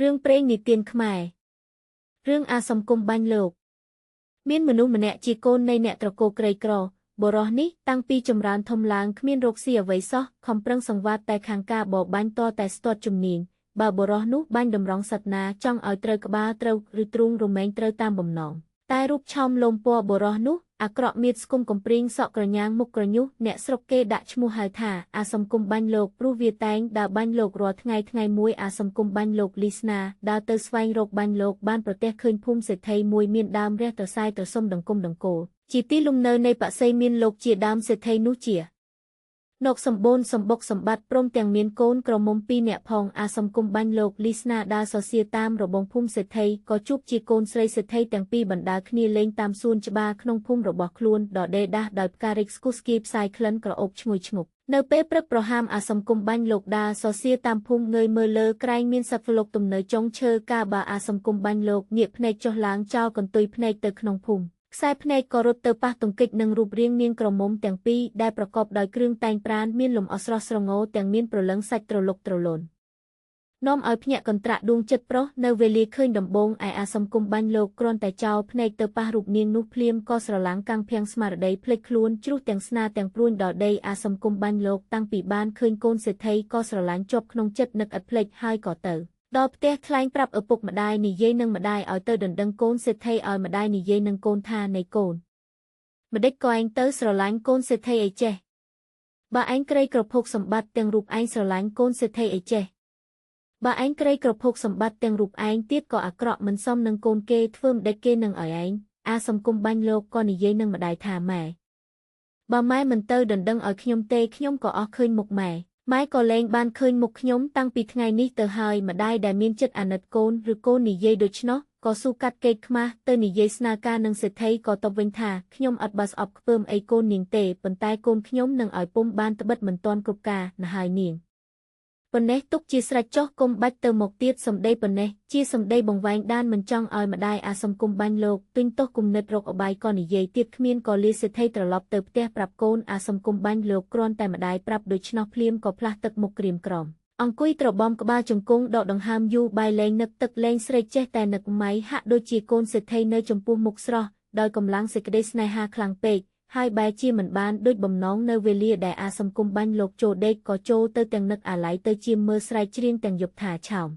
រឿងព្រេងនិទានខ្មែររឿងអាសង្គមបាញ់លោកមានមនុស្សម្នាក់ជាកូននៃអ្នកត្រកូលក្រីក្របុរសនេះតាំងពីចម្រើនធំឡើងគ្មានរោគស៊ីអ្វីសោះខំប្រឹងសង្វាតតែខាងការបបាញ់តតែស្ទាត់ជំនាញបើបុរសនោះបាញ់តម្រង់សត្វណាចង់ឲ្យត្រូវក្បាលត្រូវឬទ្រូងរមែងត្រូវតាមបំណងតែរូបឆោមលោមពណ៌បុរសនោះអាក្រក់មៀតស្គមកំព្រីងសក់ក្រញាងមុខក្រញុះអ្នកស្រុកគេដាក់ឈ្មោះហៅថាអាសង្គមបាញ់លោកព្រោះវាតែងដើរបាញ់លោករាល់ថ្ងៃថ្ងៃមួយអាសង្គមបាញ់លោកលីស្នាដើរទៅស្វែងរកបាញ់លោកបានប្រទះឃើញភូមិសេដ្ឋីមួយមានដើមរះត្រសាយត្រសុំដង្គមដង្គោលជាទីលំនៅនៃបក្សីមានលោកជាដើមសេដ្ឋីនោះជានកសម្បូនសម្បុកសម្បត្តិព្រមទាំងមានកូនក្រមុំពីរនាក់ផងអាសង្គមបាញ់លោកលីស្នាដើរសរសៀតាមរបងភូមិសេដ្ឋីក៏ជួបជាកូនស្រីសេដ្ឋីទាំងពីរបណ្ដើរគ្នាលេងតាមសួនច្បារក្នុងភូមិរបស់ខ្លួនដដេដាស់ដោយផ្ការិចស្គុះស្គីផ្សាយក្លិនក្រអូបឈ្ងុយឈ្ងប់នៅពេលព្រឹកប្រហាមអាសង្គមបាញ់លោកដើរសរសៀតាមភូមិងើយមើលលើក្រែងមានសត្វលោកទំនៅចុងឈើកាបើអាសង្គមបាញ់លោកងាកភ្នែកចុះឡើងចោលកន្ទុយភ្នែកទៅក្នុងភូមិខ្សែភ្នែកក៏រត់ទៅប៉ះទង្គិចនឹងរូបរាងនាងក្រមុំទាំងពីរដែលប្រកបដោយគ្រឿងតែងប្រាណមានលំអស្រស់ស្រងោទាំងមានព្រលឹងសាច់ត្រលុកត្រលូននាំឲ្យភ្ញាក់កន្ត្រាក់ដួងចិត្តប្រុសនៅវេលាឃើញដំបូងឯអាសង្គមបាញ់លោកគ្រាន់តែចោលភ្នែកទៅប៉ះរូបនាងនោះភ្លាមក៏ស្រឡាំងកាំងភាំងស្មារតីភ្លេចខ្លួនជ្រុះទាំងស្នាទាំងព្រួញដល់ដីអាសង្គមបាញ់លោកតាំងពីបានឃើញកូនសេដ្ឋីក៏ស្រឡាញ់ជាប់ក្នុងចិត្តនឹកឥតភ្លេចហើយក៏ទៅដល់ផ្ទះថ្លែងប្រាប់ឪពុកម្ដាយនិយាយនឹងម្ដាយឲ្យទៅដណ្ដឹងកូនសេដ្ឋីឲ្យម្ដាយនិយាយនឹងកូនថានៃកូនម្ដេចក៏ឯងទៅស្រឡាញ់កូនសេដ្ឋីអីចេះបើឯងក្រីក្រភោគសម្បត្តិទាំងរូបឯងស្រឡាញ់កូនសេដ្ឋីអីចេះបើឯងក្រីក្រភោគសម្បត្តិទាំងរូបឯងទៀតក៏អាក្រក់មិនសមនឹងកូនគេធ្វើម្ដេចគេនឹងឲ្យឯងអាសង្គមបាញ់លោកក៏និយាយនឹងម្ដាយថាម៉ែបើម៉ែមិនទៅដណ្ដឹងឲ្យខ្ញុំទេខ្ញុំក៏អស់ឃើញមុខម៉ែម៉ែក៏លែងបានឃើញមុខខ្ញុំតាំងពីថ្ងៃនេះទៅហើយម្ដាយដែលមានចិត្តអាណិតកូនឬកូននិយាយដូច្នោះក៏ស៊ូកាត់កេកខ្មាស់ទៅនិយាយស្នើការនឹងសេដ្ឋីក៏តបវិញថាខ្ញុំអត់បាស្អប់ខ្ពើមអីកូននាងទេប៉ុន្តែកូនខ្ញុំនឹងឲ្យពុំបានត្បិតមិនទាន់គ្រប់ការណាហើយនាងប៉ុណ្ណេះទុកជាស្រេចចុះកុំបាច់ទៅមកទៀតសម្ដីប៉ុណ្ណេះជាសម្ដីបង្វែងដានមិនចង់ឲ្យម្ដាយអាសង្គមបាញ់លោកទិញទោះគំនិតរកអបាយក៏និយាយទៀតគ្មានក៏លាសេដ្ឋីត្រឡប់ទៅផ្ទះប្រាប់កូនអាសង្គមបាញ់លោកគ្រាន់តែម្ដាយប្រាប់ដូច្នោះភ្លាមក៏ផ្លាស់ទឹកមុខក្រៀមក្រំអង្គុយត្របំក្បាលជង្គង់ដកដង្ហើមយូរបាយលែងនឹកទឹកលែងស្រេកចេះតែនឹកម៉ៃហាក់ដូចជាកូនសេដ្ឋីនៅចំពោះមុខស្រស់ដោយកម្លាំងសេចក្តីស្នេហាខ្លាំងពេកហើយបែរជាមិនបានដូចបំណងនៅវេលាដែលអាសង្គមបាញ់លោកចូលដេកក៏ចូលទៅទាំងនឹកអាល័យទៅជាមើលស្រែកច្រៀងទាំងយប់ថាឆោម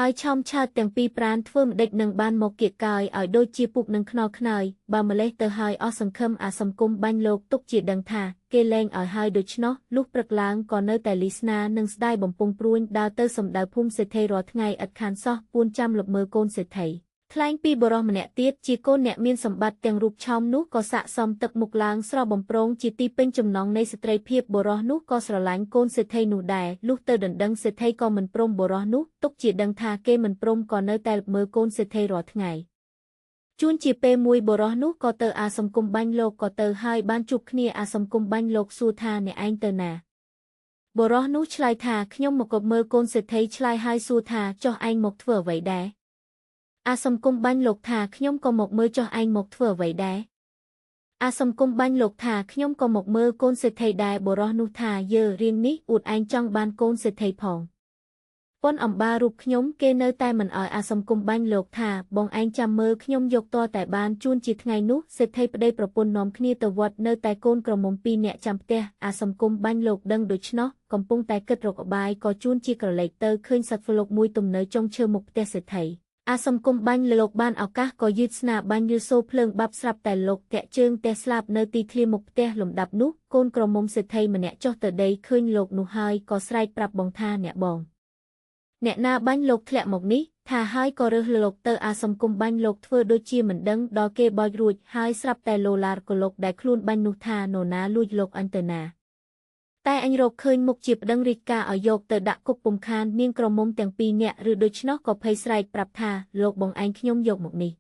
ឲ្យឆោមឆើតទាំងពីរប្រានធ្វើម្ដេចនឹងបានមកគៀកកាយឲ្យដូចជាពុកនឹងខ្នល់ខ្នើយបើម្លេះទៅហើយអស់សង្ឃឹមអាសង្គមបាញ់លោកទុកជាដឹងថាគេលែងឲ្យហើយដូច្នោះលុះព្រឹកឡើងក៏នៅតែលីស្នានឹងស្ដាយបំពង់ព្រួញដើរទៅសម្ដៅភូមិសេដ្ឋីរាល់ថ្ងៃឥតខានសោះពួនចាំលបមើលកូនសេដ្ឋីថ្លែងពីបុរសម្នាក់ទៀតជាកូនអ្នកមានសម្បត្តិទាំងរូបឆោមនោះក៏សាកសមទឹកមុខឡើងស្រស់បំព្រងជាទីពេញចំណងនៃស្ត្រីភាពបុរសនោះក៏ស្រឡាញ់កូនសេដ្ឋីនោះដែរលុះទៅដណ្ដឹងសេដ្ឋីក៏មិនព្រមបុរសនោះទុកជាដឹងថាគេមិនព្រមក៏នៅតែមើលកូនសេដ្ឋីរាល់ថ្ងៃជួនជាពេលមួយបុរសនោះក៏ទៅអាសង្គមបាញ់លោកក៏ទៅហើយបានជួបគ្នាអាសង្គមបាញ់លោកសួរថាអ្នកឯងទៅណាបុរសនោះឆ្លើយថាខ្ញុំមកមើលកូនសេដ្ឋីឆ្លើយហើយសួរថាចុះឯងមកធ្វើអ្វីដែរអាសង្គមបាញ់លោកថាខ្ញុំក៏មកមើលចុះឯងមកធ្វើអ្វីដែរអាសង្គមបាញ់លោកថាខ្ញុំក៏មកមើលកូនសេដ្ឋីដែរបុរសនោះថាយើរៀងនេះអួតឯងចង់បានកូនសេដ្ឋីផងប៉ុនអំបារូបខ្ញុំគេនៅតែមិនអោយអាសង្គមបាញ់លោកថាបងឯងចាំមើលខ្ញុំយកតតែបានជួនជាថ្ងៃនោះសេដ្ឋីប្តីប្រពន្ធនាំគ្នាទៅវត្តនៅតែកូនក្រមុំពីរនាក់ចាំផ្ទះអាសង្គមបាញ់លោកដឹងដូច្នោះកំពុងតែគិតរកអបាយក៏ជួនជាក្រឡេកទៅឃើញសត្វហ្វ្លុកមួយទំនៅចុងឈើមុខផ្ទះសេដ្ឋីអាសង្គមបាញ់លោកបានឱកាសក៏យឺតស្នាបាញ់ឬសូភ្លើងបាប់ស្រាប់តែលោកតាក់ជើងផ្ទះស្លាប់នៅទីធ្លាមុខផ្ទះលំដាប់នោះកូនក្រមុំសេដ្ឋីម្នាក់ចុះទៅដីឃើញលោកនោះហើយក៏ស្រែកប្រាប់បងថាអ្នកបងអ្នកណាបាញ់លោកធ្លាក់មកនេះថាហើយក៏រើសលោកទៅអាសង្គមបាញ់លោកធ្វើដូចជាមិនដឹងដល់គេបោចរួចហើយស្រាប់តែលោឡារក៏លោកដែលខ្លួនបាញ់នោះថានរណាលួចលោកអញទៅណាតែអញរកឃើញមុខជាប្តឹងរាជការឲ្យយកទៅដាក់គុកពុំខាននាងក្រមុំទាំងពីរនាក់ឬដូច្នោះក៏ភ័យស្រែកប្រាប់ថាលោកបងឯងខ្ញុំយកមកនេះ